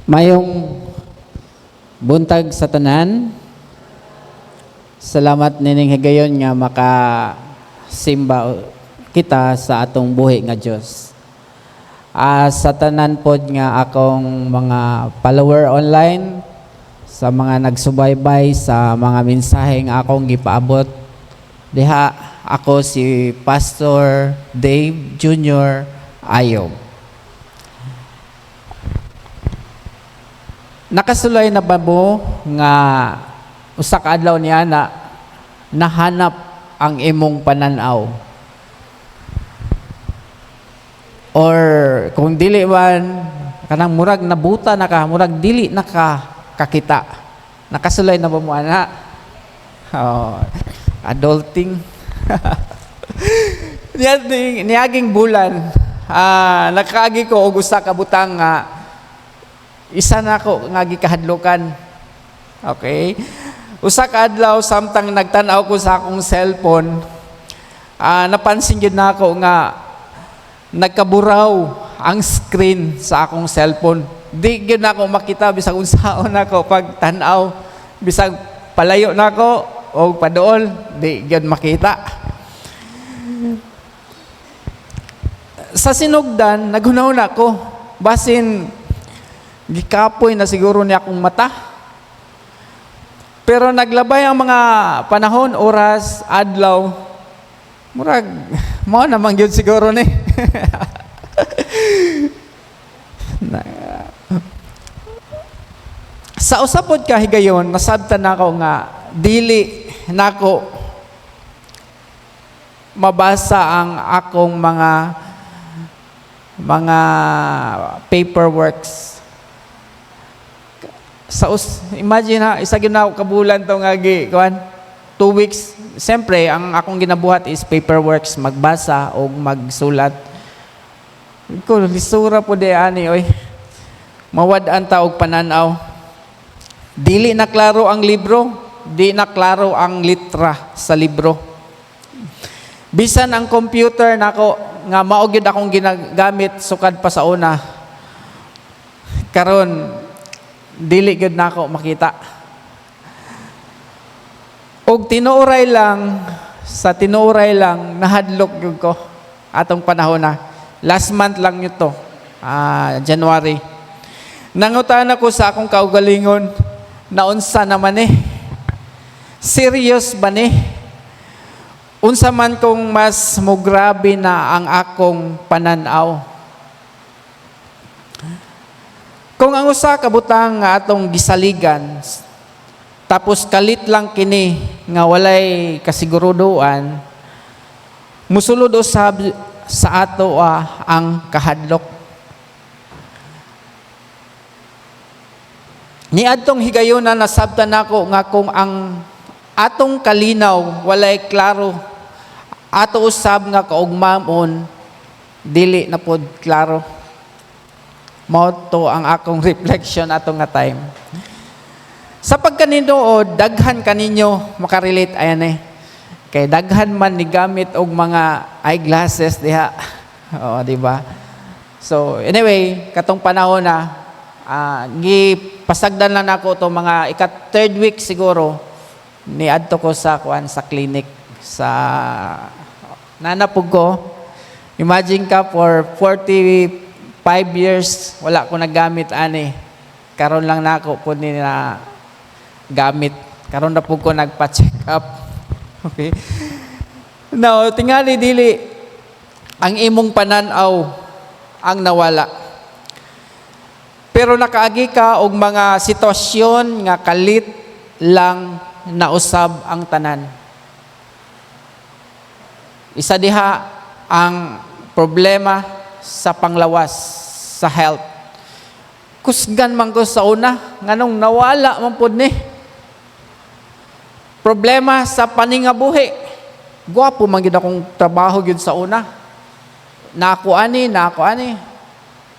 Mayong buntag sa tanan. Salamat nining higayon nga makasimba kita sa atong buhi nga Dios. Sa tanan pod nga akong mga follower online, sa mga nagsubaybay sa mga mensahe nga akong gipaabot diha, ako si Pastor Dave Jr. Ayob. Nakasulay na ba mo nga usa ka adlaw niya na nahanap ang imong pananaw? Or kung dili man, kanang murag nabuta na ka, murag dili na ka kakita. Nakasulay na ba mo ana? Oh, adulting. Niaging bulan, nakaagi ko og usa ka butang nga isa na ako nga gikahadlokan. Okay? Usa ka adlaw, samtang nagtan-aw ko sa akong cellphone, napansin gyud nako nga nagkaburaw ang screen sa akong cellphone. Di gyud nako makita bisag unsaon nako pag tan-aw, bisag palayo nako o paduol, di gyud makita. Sa sinugdan, naghunahuna ko, basin gikapoy na siguro niya akong mata. Pero naglabay ang mga panahon, oras, adlaw, murag, mao naman gyud siguro ni. Sa usapod ka higayon, nasabtan nako nga dili nako mabasa ang akong mga paperworks. Imagine ha, isa gyud na ako kabulan to nga gi kuan, 2 weeks. Siyempre, ang akong ginabuhat is paperworks, magbasa o magsulat. Ko lisura po di ani oy. Mawad-an ta og pananaw. Dili na klaro ang libro, di na klaro ang litra sa libro. Bisan ang computer nako nga mao gyud akong ginagamit sukad pa sa una. Karon dili gyud nako makita. Og tinuoray lang, sa tinuoray lang, nahadlok gyud ko atong panahon na. Last month lang nito, January. Nangutan ako sa akong kaugalingon, naunsa naman eh. Serious ba ni? Unsa man kung mas mugrabe na ang akong pananaw? Kung ang usa ka butang nga atong gisaligan, tapos kalit lang kini nga walay kasiguruduan, musulod usab sa ato ang kahadlok. Niadtong higayuna, nasabtan nako nga kung ang atong kalinaw walay klaro, ato usab nga kaugmaon dili na pod klaro. Mao to ang akong reflection ato nga time. Sa pagkaninuod, daghan kaninyo makarelate ayan eh. Kay daghan man ni gamit og mga eyeglasses diha. Oo, di ba? So anyway, katong panahon na gipasagdan lang nako to, mga ika third week siguro niadto ko sa kuan, sa clinic sa nanapog ko. Imagine ka, for 45 years wala ko nagamit ani. Karon lang nako pud ni na gamit. Karon na pud ko nagpa-check up. Okay. Now, tingali dili ang imong pananaw ang nawala. Pero nakaagi ka og mga sitwasyon nga kalit lang nausab ang tanan. Isa diha ang problema sa panglawas, sa health. Kusgan man ko sa una, nganong nawala man pud ni. Problema sa paningabuhi. Gwapo man gid akong trabaho gyud sa una. Nako ani, nako ani.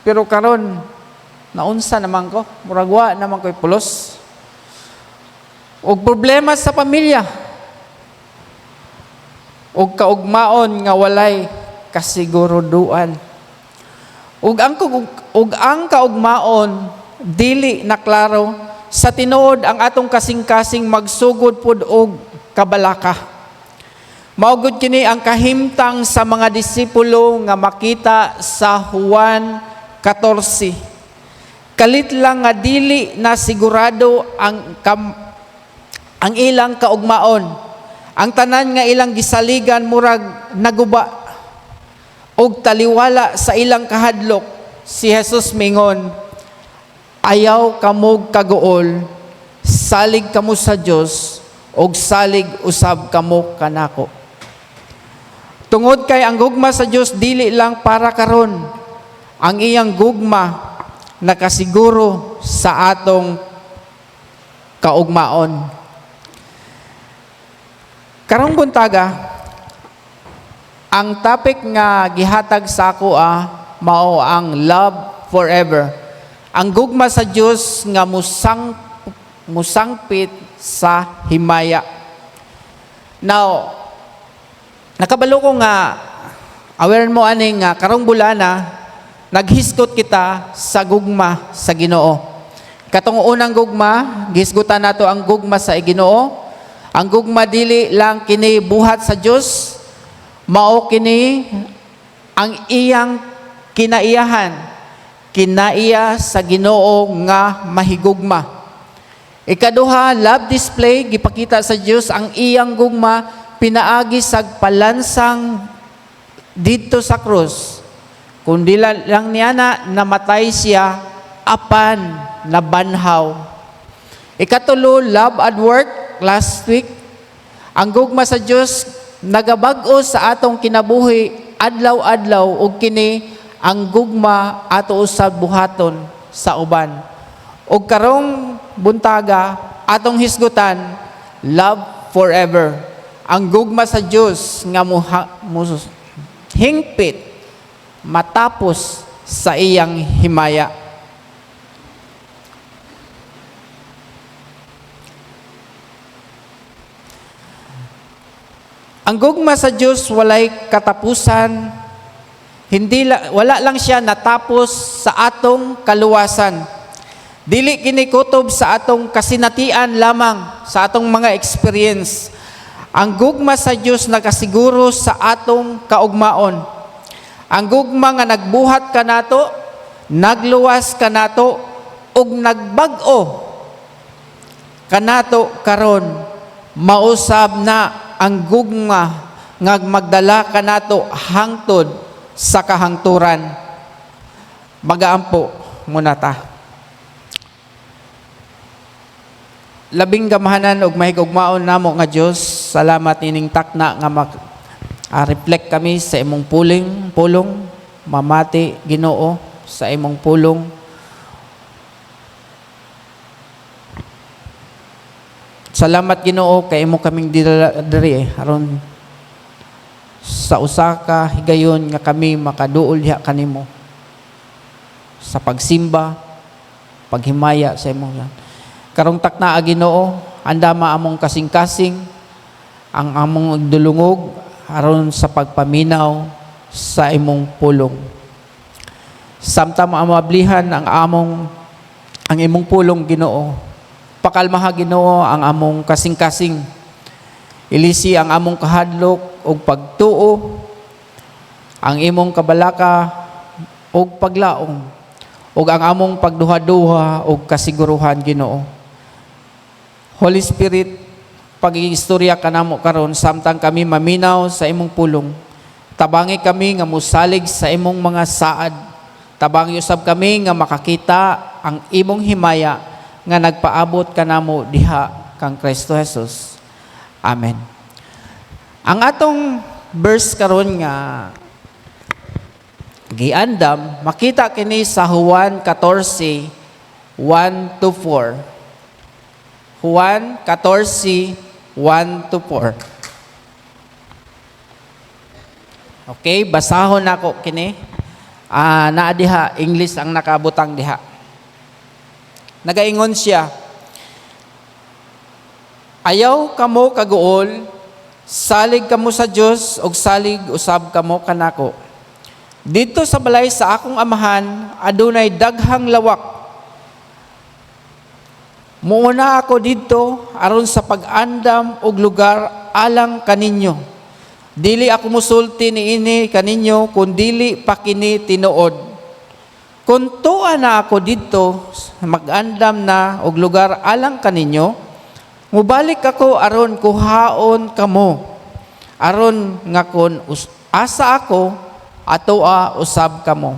Pero karon naunsa naman ko, murag wa naman ko'y pulos. Og problema sa pamilya. Og kaugmaon nga walay kasiguruduan. Ug ang kaugmaon Dili na klaro. Sa tinuod, ang atong kasing-kasing magsugod pud og kabalaka. Mao gud kini ang kahimtang sa mga disipulo nga makita sa Juan 14. Kalit lang nga dili na sigurado ang ilang kaugmaon. Ang tanan nga ilang gisaligan murag naguba og taliwala sa ilang kahadlok, si Jesus mingon, "Ayaw kamog kaguol, salig kamo sa Dios og salig usab kamo kanako." Tungod kay ang gugma sa Dios dili lang para karon. Ang iyang gugma nakasiguro sa atong kaugmaon. Karong buntaga, ang topic nga gihatag sa ako mao ang love forever. Ang gugma sa Dios nga musangpit sa himaya. Now, nakabalo ko nga aware mo ani nga karong bulana naghisgot kita sa gugma sa Ginoo. Katong unang gugma, gihisgutan nato ang gugma sa Ginoo. Ang gugma dili lang kini buhat sa Dios, mao kini ang iyang kinaiyahan, kinaiya sa Ginoo nga mahigugma. Ikaduha, love display, gipakita sa Dios ang iyang gugma pinaagi sa palansang didto sa krus. Kundi lang niya na namatay siya apan nabanhaw. Ikatulo, love at work, last week. Ang gugma sa Dios nagabag-o sa atong kinabuhi adlaw-adlaw ug kini ang gugma ato usab buhaton sa uban. Ug karong buntaga, atong hisgutan love forever. Ang gugma sa Dios nga hingpit matapos sa iyang himaya. Ang gugma sa Dios walay katapusan. Hindi wala lang siya natapos sa atong kaluwasan. Dili kini kutob sa atong kasinatian lamang, sa atong mga experience. Ang gugma sa Dios nakasiguro sa atong kaugmaon. Ang gugma nga nagbuhat kanato, nagluwas kanato, ug nagbag-o kanato karon, mausab na ang gugma nga magdala kanato hangtod sa kahangturan. Magaampo muna ta. Labing gamahanan ug mahigugmaon namo nga Dios, salamat ining takna nga reflect kami sa imong pulong, mamati, Ginoo, sa imong pulong. Salamat, Ginoo, kay imo kaming dira diri aron sa usa ka higayon nga kami makaduol diha kanimo sa pagsimba, paghimaya sa imong lan. Karong takna, Ginoo, andama among kasing-kasing, ang among dulungog aron sa pagpaminaw sa imong pulong. Samtang amablihan ang imong pulong, Ginoo, pakalmaha, Ginoo, ang among kasing-kasing. Ilisi ang among kahadlok ug pagtuo, ang imong kabalaka ug paglaom, ug ang among pagduha-duha ug kasiguruhan, Ginoo. Holy Spirit, pag-iistorya kanamo karon samtang kami maminaw sa imong pulong. Tabangi kami nga musalig sa imong mga saad. Tabangi usab kami nga makakita ang imong himaya nga nagpaabot kanamo diha kang Kristo Jesus. Amen. Ang atong verse karon nga giandam, makita kini sa Juan 14, 1 to 4. Juan 14, 1 to 4. Okay, basahon nako kini. Naa diha, English ang nakabutang diha. Nagaingon siya, "Ayaw kamo kaguol, salig kamo sa Dios ug salig usab kamo kanako. Didto sa balay sa akong amahan adunay daghang lawak. "Muuna ako didto aron sa pag-andam og lugar alang kaninyo. Dili ako musulti niini kaninyo kun dili pa kini tinuod. Kung tua na ako didto, mag-andam na og lugar alang kaninyo, mubalik ako aron kuhaon kamo, aron nga kon asa ako, atoa usab kamo.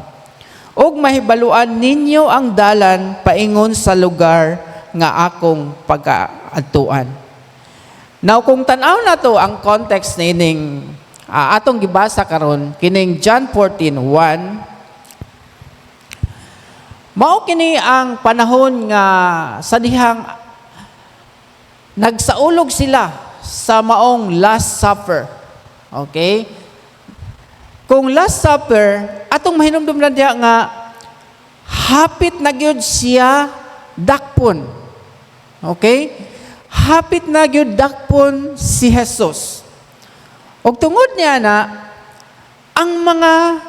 Ug mahibaluan ninyo ang dalan paingon sa lugar nga akong pagaadtuan." Now, kung tan-aw nato ang context nining atong gibasa karon, kining John 14:1, mao kini ang panahon nga sa dihang nagsaulog sila sa maong Last Supper. Okay? Kung Last Supper, atong mahinumdum na diha nga hapit na gyud siya dakpon. Okay? Hapit na gyud dakpon si Jesus. Og tungod niya na ang mga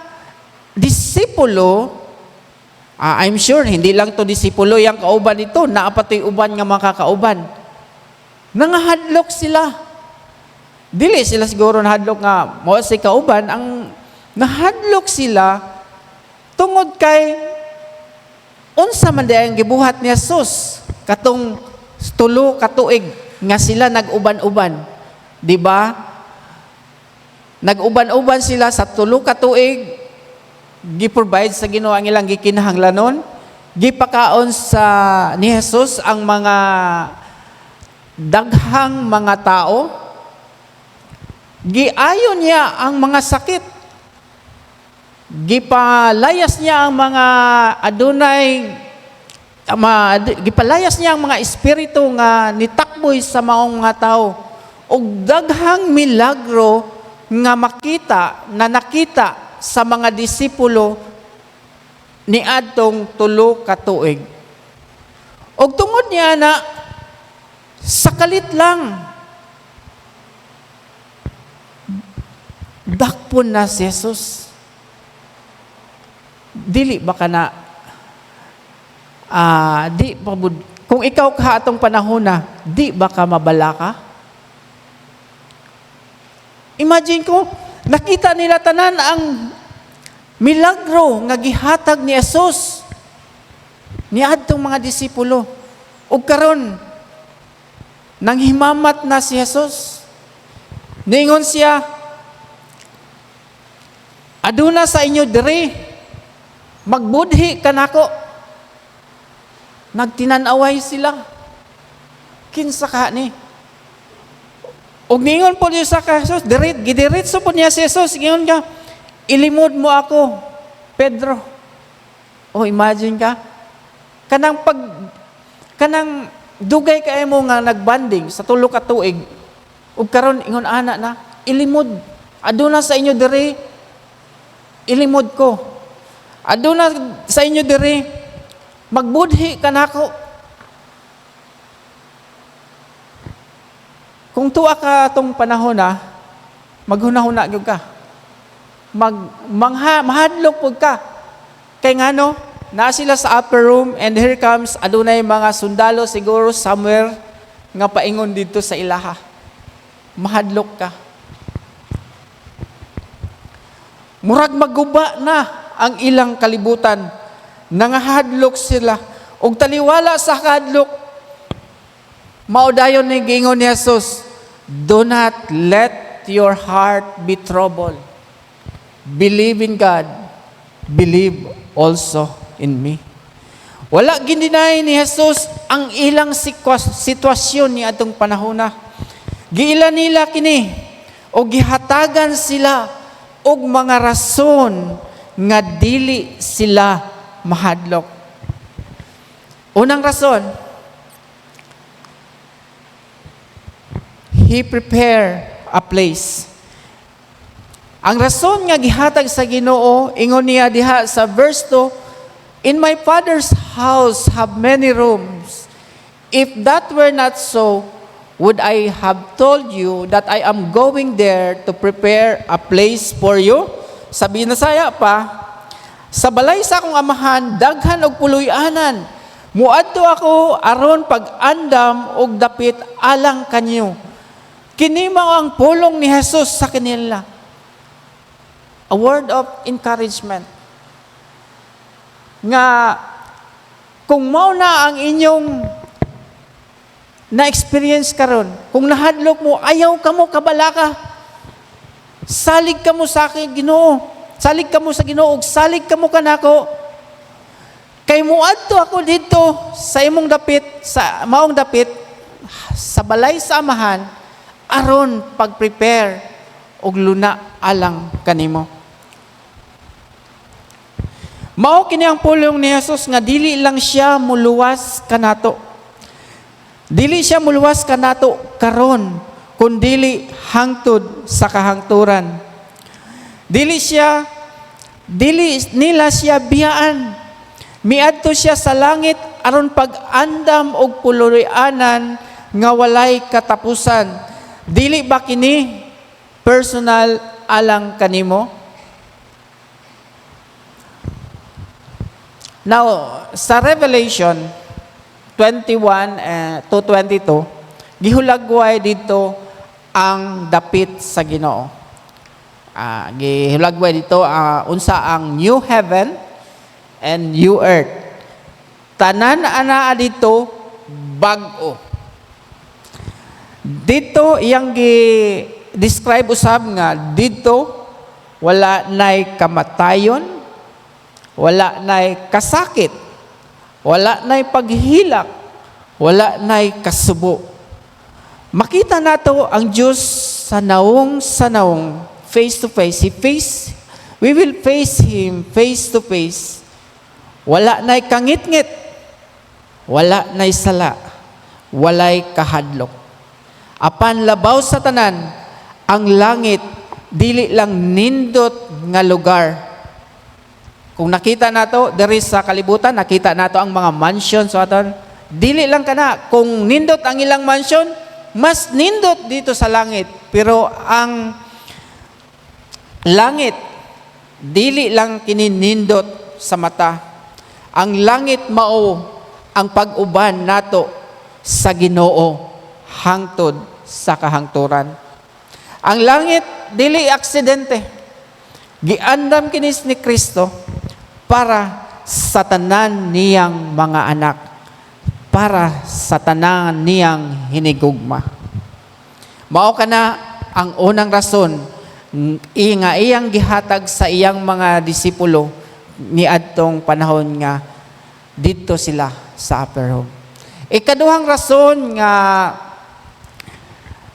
disipulo, I'm sure hindi lang to disipulo yang kauban nito, naa pa to'y uban nga makakauban. Nangahadlok sila. Dili sila siguro nahadlok nga mo si kauban, ang nahadlok sila tungod kay unsa man di ang gibuhat ni Jesus katong 3 ka tuig nga sila nag-uban-uban, di ba? Nag-uban-uban sila sa 3 ka tuig, gi-provide sa Ginoo ang ilang gikinahanglanon, gipakaon sa ni Jesus ang mga daghang mga tao, giayo niya ang mga sakit, gipalayas niya ang mga adunay ma, gipalayas niya ang mga espiritu nga nitakboy sa maong mga tao, ug daghang milagro nga makita na nakita sa mga disipulo niadtong 3 ka tuig. Ug tungod niya na sakalit lang, dakpon na si Jesus. Dili ba ka na di pa bud, kung ikaw ka atong panahon na, di ba ka mabalaka? Imagine ko, nakita nila tanan ang milagro nga gihatag ni Jesus niadtong mga disipulo. Ug karon nang himamat na si Jesus. Ningon siya, "Aduna sa inyo diri magbudhi kanako." Nagtinan-away sila. Kinsa ka ni? Ug ningon po niya sa Jesus, dirit, gidiretso po niya si Jesus, ingon ka, "Ilimod mo ako, Pedro." Oh, imagine ka. Kanang dugay kay mo nga nagbanding sa 3 ka tuig, ug karon ingon ana na, ilimod. "Aduna sa inyo diri, ilimod ko. Aduna sa inyo diri, magbudhi kanako." Kung tuwa ka atong panahon na, maghuna-huna gyud ka. Mag mangha mahadlok pud ka. Kay ngano, naa sila sa upper room and here comes adunay mga sundalo siguro somewhere nga paingon dito sa ilaha. Mahadlok ka. Murag maguba na ang ilang kalibutan. Nangahadlok sila. Og taliwala sa kahadlok, mao dayon ni giingon ni Jesus, "Do not let your heart be troubled. Believe in God, believe also in me." Wala gindinay ni Jesus ang ilang sitwasyon ni atong panahona. Giila nila kini o gihatagan sila og mga rason nga dili sila mahadlok. Unang rason, He prepare a place. Ang rason nga gihatag sa Ginoo, ingon niya diha sa verse 2, "In my Father's house have many rooms. If that were not so, would I have told you that I am going there to prepare a place for you?" Sabi na saya pa, "Sa balay sa akong amahan, daghan og puloy-anan. Muadto ako aron pag-andam og dapit alang kanyo. Kini mao ang pulong ni Jesus sa kanila. A word of encouragement. Nga kung mao na ang inyong na-experience karon, kung nahadlok mo, ayaw kamo kabalaka. Salig kamo sa akin, Ginoo. Salig kamo sa Ginoo, ug salig kamo kanako. Kay muadto ako dito sa imong dapit, sa maong dapit, sa balay sa Amahan, aron pag-prepare og luna alang kanimo. Mao kini ang pulong ni Jesus nga dili lang siya muluwas kanato. Dili siya muluwas kanato karon, kundili hangtod sa kahangturan. Dili nila siya biyaan. Miadto siya sa langit aron pag-andam og puloy-anan nga walay katapusan. Dili ba kini personal alang kanimo? Now, sa Revelation 21 to 22, gihulagway dito ang dapit sa Ginoo. Gihulagway dito unsa ang new heaven and new earth. Tanan anaa dito bag-o. Dito iyang gi-describe usab nga dito wala nay kamatayon, wala nay kasakit, wala nay paghilak, wala nay kasubo. Makita nato ang Diyos sa naong, face to face. We will face Him face to face. Wala nay kangitngit, wala nay sala, walay kahadlok. Apan labaw sa tanan, ang langit dili lang nindot nga lugar. Kung nakita nato diri sa kalibutan, nakita nato ang mga mansion sa aton. Dili lang kana kung nindot ang ilang mansion, mas nindot dito sa langit. Pero ang langit dili lang kini nindot sa mata. Ang langit mao ang pag-uban nato sa Ginoo hangtod sa kahangturan. Ang langit dili aksidente. Giandam kinis ni Kristo para sa tanan niyang mga anak, para sa tanan niyang hinigugma. Mao kana ang unang rason nga iyang gihatag sa iyang mga disipulo niadtong panahon nga didto sila sa upper room. Ikaduhang rason nga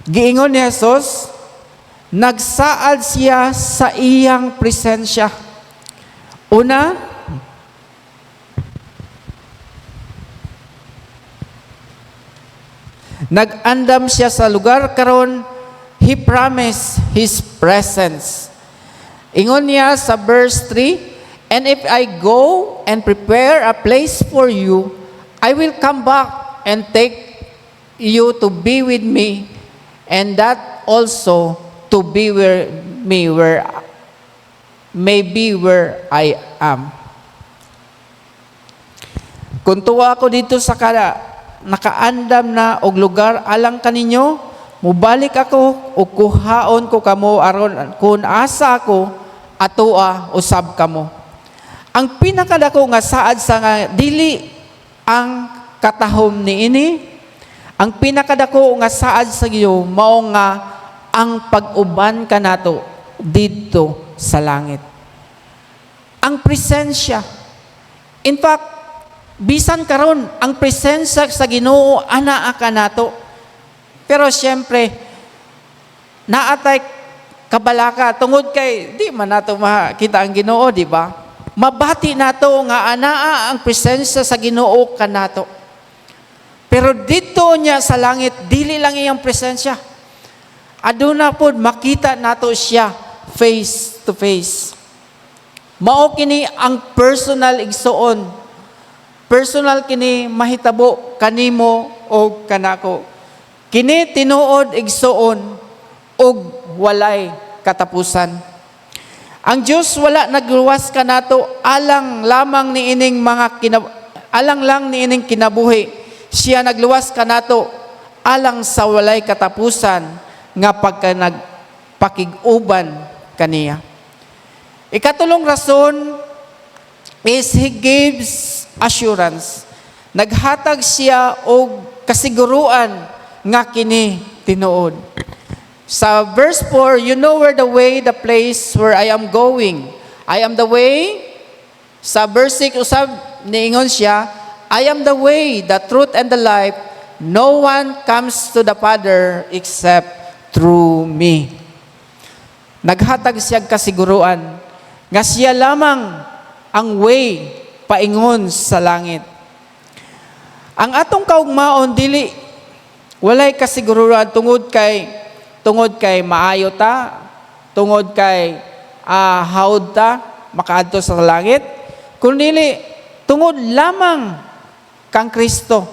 giingon ni Jesus, nagsaad siya sa iyang presensya. Una, nag-andam siya sa lugar karon, he promised his presence. Ingon niya sa verse 3, "And if I go and prepare a place for you, I will come back and take you to be with me, and that also to be where me where may be where I am." Kung tuwa ako dito sa kada nakaandam na og lugar alang kaninyo, mubalik ako ug kuhaon ko kamo aron kung asa ako atoa usab kamo. Ang pinakadako nga saad sa nga dili ang katahom niini, ang pinakadako nga saad sa Ginoo mao nga ang pag-uban kanato didto sa langit. Ang presensya. In fact, bisan karon ang presensya sa Ginoo anaa kanato. Pero siyempre, naatay kabalaka tungod kay di man nato makita ang Ginoo, di ba? Mabati nato nga anaa ang presensya sa Ginoo kanato. Pero dito niya sa langit, dili lang iyang presensya. Aduna pod makita nato siya face to face. Mao kini ang personal, igsuon. Personal kini mahitabo kanimo o kanako. Kini tinuod, igsuon, og walay katapusan. Ang Dios wala nagluwas kanato alang lamang niining mga alang lang niining kinabuhi. Siya nagluwas kanato alang sa walay katapusan nga pagka nagpakig-uban kaniya. Ikatulong rason is He gives assurance. Naghatag siya og kasiguruan nga kini tinuod. Sa verse 4, "You know where the way, the place where I am going." "I am the way." Sa verse 6, usab, niingon siya, "I am the way, the truth, and the life. No one comes to the Father except through me." Naghatag siya kasiguruan nga siya lamang ang way paingon sa langit. Ang atong kaugmaon dili walay kasiguruan tungod kay maayo ta, tungod kay hawod ta makaadto sa langit, kundi tungod lamang kang Kristo.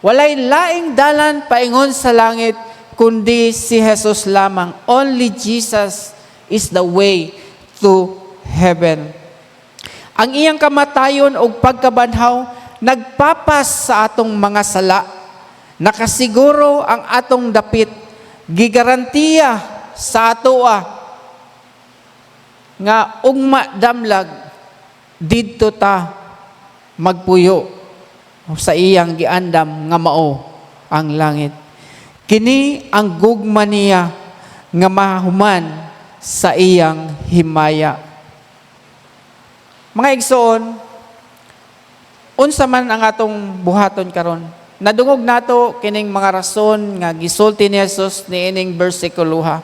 Walay laing dalan paingon sa langit kundi si Jesus lamang. Only Jesus is the way to heaven. Ang iyang kamatayon og pagkabanhaw nagpapas sa atong mga sala. Nakasiguro ang atong dapit, gigarantiya sa atoa nga ugma damlag didto ta magpuyo sa iyang giandam nga mao ang langit. Kini ang gugma niya nga mahuman sa iyang himaya. Mga igsoon, unsa man ang atong buhaton karon? Nadungog nato kining mga rason nga gisulti ni Jesus niining bersikuloha.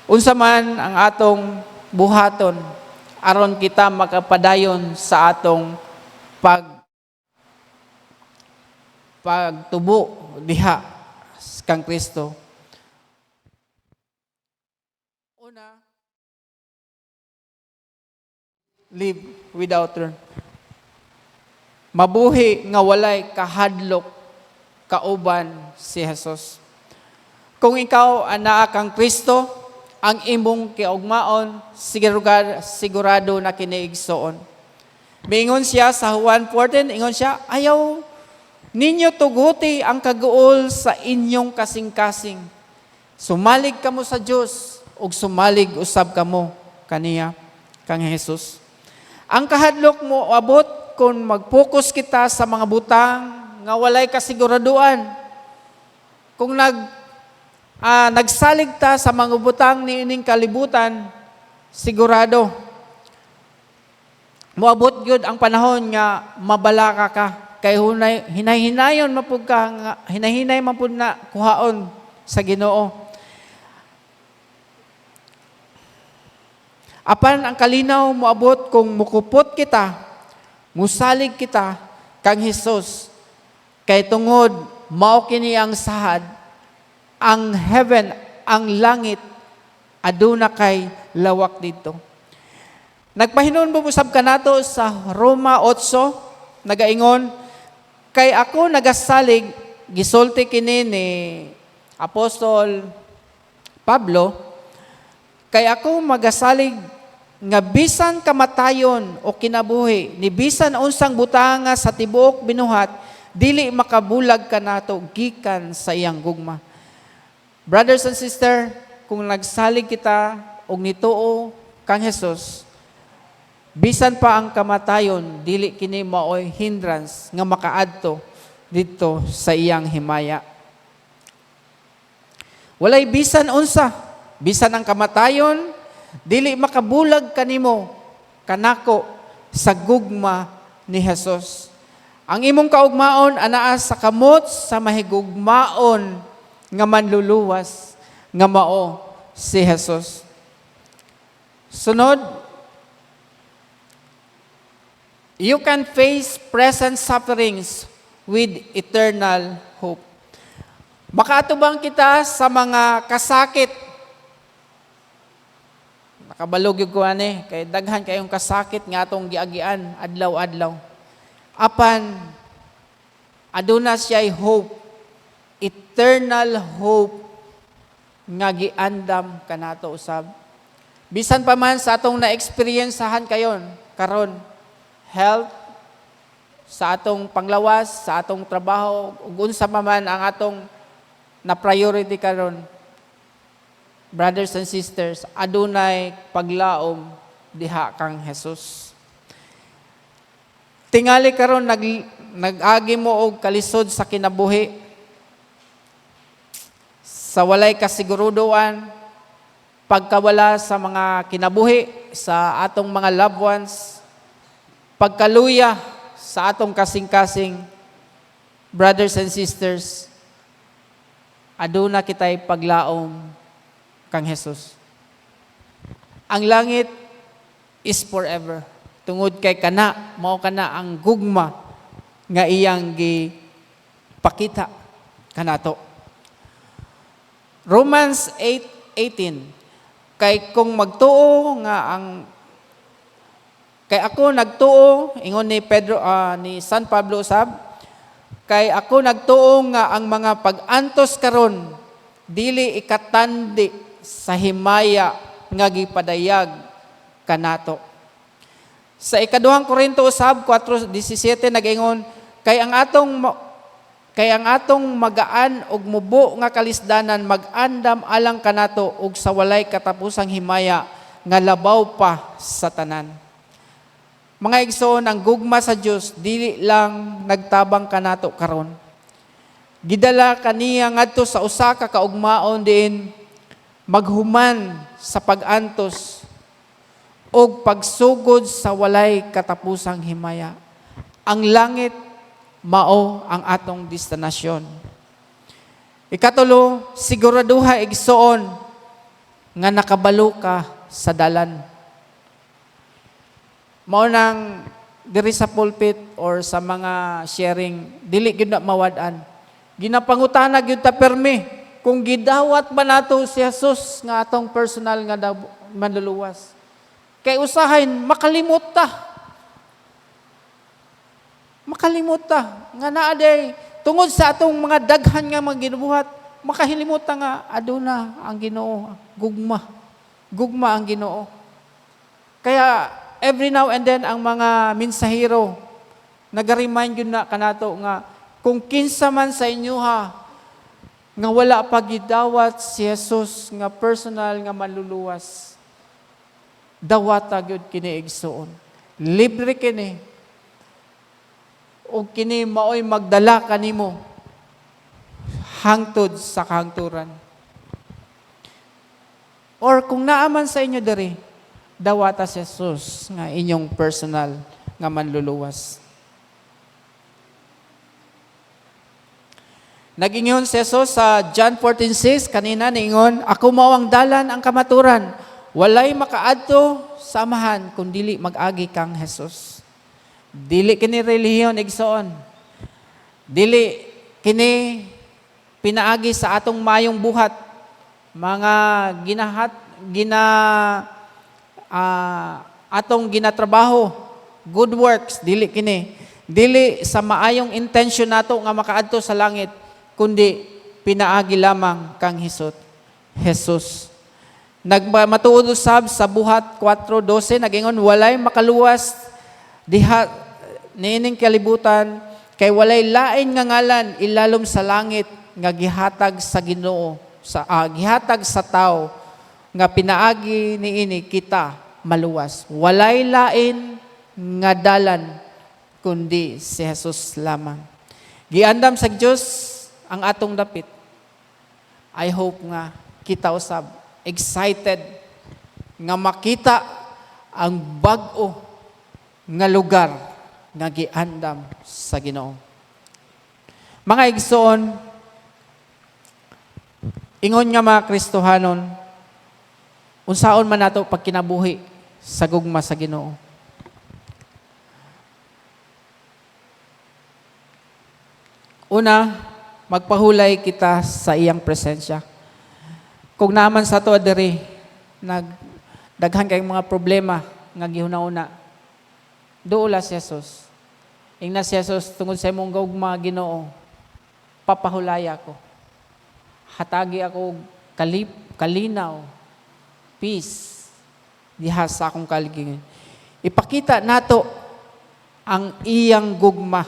Unsa man ang atong buhaton aron kita makapadayon sa atong pagtubo diha kang Kristo? Una, live without fear. Mabuhi nga walay kahadlok kauban si Jesus. Kung ikaw anaa kang Kristo, ang imong kaugmaon sigurado, sigurado na kini, igsoon. Miingon siya sa Juan 14, ingon siya, "Ayaw ninyo tuguti ang kaguol sa inyong kasing-kasing. Sumalig kamo sa Dios ug sumalig usab kamo kaniya," kang Jesus. Ang kahadlok moabot kung mag-focus kita sa mga butang nga walay kasiguraduan. Kung nagsalig ta sa mga butang niining kalibutan, sigurado moabot gyud ang panahon nga mabalaka ka kay hunay hinay-hinayon man pud ka nga hinay-hinay man pud na kuhaon sa Ginoo. Apan ang kalinaw moabot kung mukupot kita, musalig kita kang Hesus, kay tungod mao kini ang sahad, ang heaven, ang langit, aduna kay lawak dito. Nagpahinuon mo usab kanato sa Roma 8, nagaingon, "Kay ako nagasalig," gisulti kini ni Apostol Pablo, "kay ako magasalig nga bisan kamatayon o kinabuhi, ni bisan unsang butanga sa tibuok binuhat, dili makabulag kanato gikan sa iyang gugma." Brothers and sister, kung nagsalig kita og nituo kang Jesus, bisan pa ang kamatayon, dili kini maoy hindrance nga makaadto didto sa iyang himaya. Walay bisan unsa, bisan ang kamatayon, dili makabulag kanimo, kanako, sa gugma ni Jesus. Ang imong kaugmaon anaa sa kamot sa mahigugmaon nga manluluwas nga mao si Jesus. Sunod, you can face present sufferings with eternal hope. Makaatubang kita sa mga kasakit. Nakabalog gyud ko ani kay daghan kayong kasakit nga atong giagian adlaw-adlaw. Apan aduna siya'y hope, eternal hope nga giandam kanato usab. Bisan pa man sa atong na-experiencehan kayon karon, health, sa atong panglawas, sa atong trabaho, ug unsa pa man ang atong na priority karon. Brothers and sisters, adunay paglaom diha kang Jesus. Tingali karon nag-agi mo og kalisod sa kinabuhi, sa walay kasiguruduan, pagkawala sa mga kinabuhi, sa atong mga loved ones, pagkaluya sa atong kasing-kasing, brothers and sisters, aduna kitay paglaom kang Jesus. Ang langit is forever. Tungod kay kana, mao kana ang gugma nga iyang gipakita kanato. Romans 8:18, Kay kung magtuo nga ang kay ako nagtuo, ingon ni Pedro, ni San Pablo usab, kay ako nagtuo nga ang mga pag-antos karon dili ikatandi sa himaya nga gipadayag kanato. Sa Ikaduhang Korinto usab 4:17, nag-ingon, kay ang atong magaan og mubo nga kalisdanan mag-andam alang kanato og sa walay katapusang himaya nga labaw pa sa tanan. Mga igsoon, ang gugma sa Dios dili lang nagtabang kanato karon. Gidala kaniya ngadto sa usa ka kaugmaon diin maghuman sa pag-antos og pagsugod sa walay katapusang himaya. Ang langit mao ang atong destinasyon. Ikatulo, siguraduha, igsoon, nga nakabalo ka sa dalan. Mao nang diri sa pulpit or sa mga sharing, dili gyud na mawad-an. Ginapangutana gyud ta permi kung gidawat ba nato si Jesus nga atong personal nga manluluwas. Kay usahay makalimot ta. Makalimot ta nga naa day tungod sa atong mga daghan nga mga ginubuhat, makahilimot ta nga aduna ang Ginoo, gugma. Gugma ang Ginoo. Kaya every now and then ang mga mensahero naga-remind yun na kanato nga kung kinsa man sa inyo ha nga wala pa gidawat si Jesus nga personal nga manluluwas, dawata gyud kini, igsuon. Libre kini ug kini maoy magdala kanimo hangtod sa kahangturan. Or kung naa man sa inyo diri, dawata si Jesus nga inyong personal nga manluluwas. Nag-ingon si Jesus sa John 14:6 kanina, niingon, "Ako mao ang dalan, ang kamaturan. Walay makaadto sa Amahan kung dili mag-agi kang Jesus." Dili kini relihiyon, igsoon. Dili kini pinaagi sa atong mayong buhat, mga ginahat gina atong ginatrabaho, good works, dili kini. Dili sa maayong intention nato nga makaadto sa langit, kundi pinaagi lamang kang Jesus. Jesus. Nagmatuod usab sa Buhat 4:12, nagingon, "Walay makaluwas diha niining kalibutan kay walay lain nga ngalan ilalom sa langit nga gihatag sa Ginoo sa gihatag sa tao nga pinaagi niini kita maluwas." Walay lain nga dalan kundi si Jesus lamang. Giandam sa Dios ang atong dapit. I hope nga kita usab excited nga makita ang bag-o nga lugar nga giandam sa Ginoo. Mga igsoon, ingon nga mga Kristohanon, unsaon man nato pagkinabuhi sa gugma sa Ginoo? Una, magpahulay kita sa iyang presensya. Kung naa man sa ato diri nag daghan kayong mga problema nga gihuna-una, duola si Jesus. Ingna si Jesus, "Tungod sa imong gugma, Ginoo, papahulaya ko. Hatagi ako og kalinaw, peace diha sa akong kaligin." Ipakita nato ang iyang gugma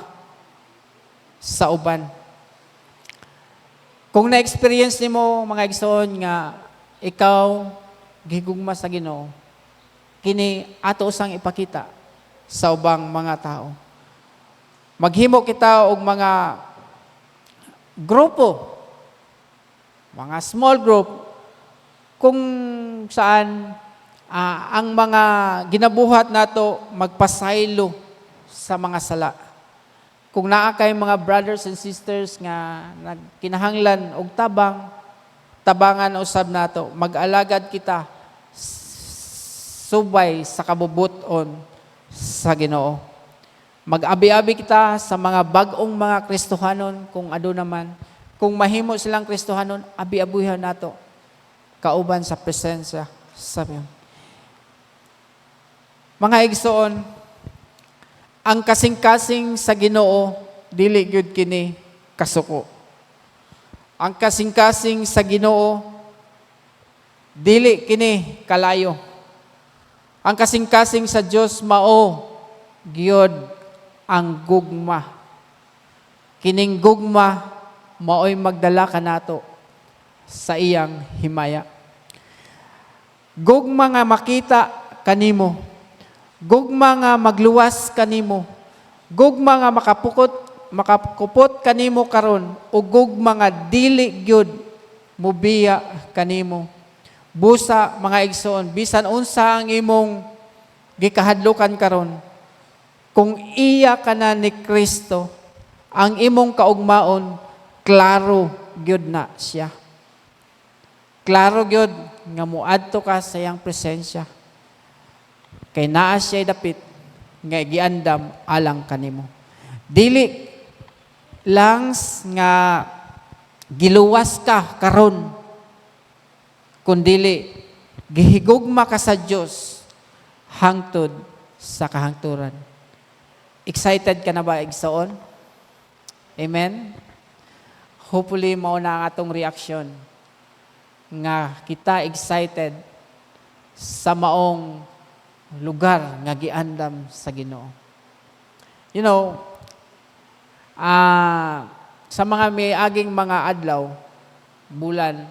sa uban. Kung na-experience nimo, mga igsoon, nga ikaw gigugma sa Ginoo, kini ato sang ipakita sa ubang mga tao. Maghimo kita og mga grupo, mga small group, kung saan ang mga ginabuhat nato magpasaylo sa mga sala. Kung naa kay mga brothers and sisters nga nagkinahanglan og tabang, tabangan usab nato, mag-alagad kita subay sa kabubut-on sa Ginoo. Mag-abi-abi kita sa mga bag-ong mga Kristohanon kung aduna man. Kung mahimo silang Kristohanon, abi-abihan nato kauban sa presensya sa Dios. Mga igsoon, ang kasing-kasing sa Ginoo dili gyud kini kasuko. Ang kasing-kasing sa Ginoo dili kini kalayo. Ang kasing-kasing sa Dios mao gyud ang gugma. Kining gugma mao'y magdala kanato sa iyang himaya. Gugma nga makita kanimo. Gugma nga magluwas kanimo. Gugma nga makapukot kanimo karon ug gugma nga dili gyud mubiya kanimo. Busa, mga igsoon, bisan unsa ang imong gikahadlukan karon, kung iya ka na ni Kristo, ang imong kaugmaon, klaro gyud na siya. Klaro gyud nga muadto ka sa iyang presensya. Kay naa siya dapit nga giandam alang kanimo. Dili lang nga giluwas ka karon, kundili gihigugma ka sa Dios hangtod sa kahangturan. Excited ka na ba, igsoon? Amen? Hopefully, mao na ang atong reaction nga kita excited sa maong lugar nga giandam sa Ginoo. Sa mga miaging mga adlaw, bulan,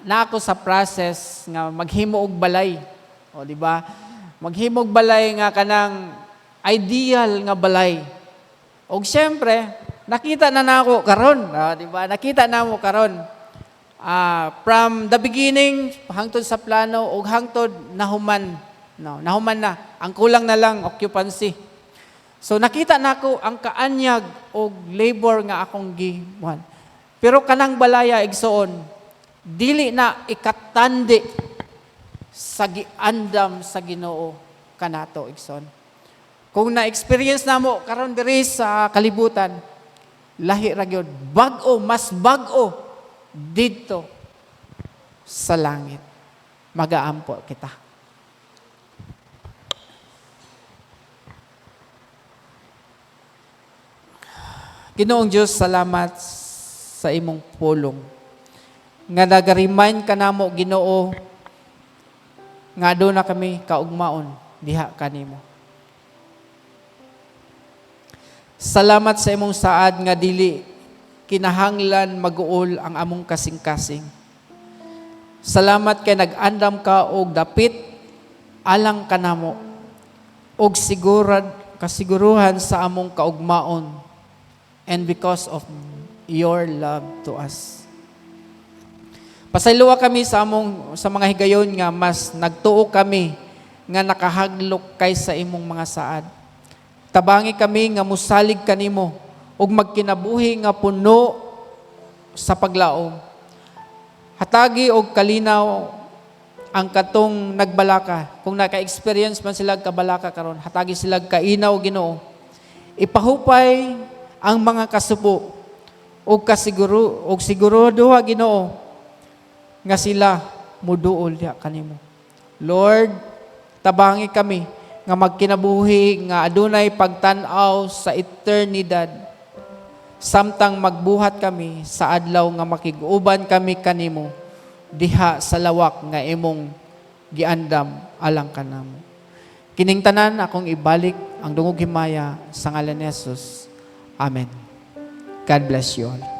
na ako sa process nga maghimo og balay. O, di ba? Maghimo og balay nga kanang ideal nga balay. Og syempre, nakita na nako karon, di ba? Nakita na mo karon. From the beginning hangtod sa plano ug hangtod nahuman. No, nahuman na. Ang kulang na lang occupancy. So nakita nako ang kaanyag og labor nga akong gibuhat. Pero kanang balaya, igsoon, dili na ikatandi sa giandam sa Ginoo kanato, igsoon. Kung na-experience namo karon diri sa kalibutan, lahi ra gyud, bag-o, mas bag-o didto sa langit. Magaampo kita. Ginoong Diyos, salamat sa imong pulong. Nga naga-remind ka namo, Ginoo, nga aduna kami kaugmaon diha kanimo. Salamat sa imong saad nga dili kinahanglan maguol ang among kasing-kasing. Salamat kay nag-andam ka og dapit alang kanamo og sigurad kasiguruhan sa among kaugmaon and because of your love to us. Pasayloa kami sa mga higayon nga mas nagtuo kami nga nakahaglok kaysa imong mga saad. Tabangi kami nga musalig kanimo ug magkinabuhi nga puno sa paglaom. Hatagi og kalinaw ang katong nagbalaka. Kung naka-experience man sila kabalaka karon, hatagi sila kainaw, Ginoo. Ipahupay ang mga kasubo og kasiguro og siguraduha, Ginoo, nga sila muduol diha kanimo. Lord, tabangi kami nga magkinabuhi nga adunay pagtan-aw sa eternidad samtang magbuhat kami sa adlaw nga makig-uban kami kanimo diha sa lawak nga imong giandam alang kanamo. Kining tanan akong ibalik ang dungog himaya sa ngalan ni Jesus. Amen. God bless you all.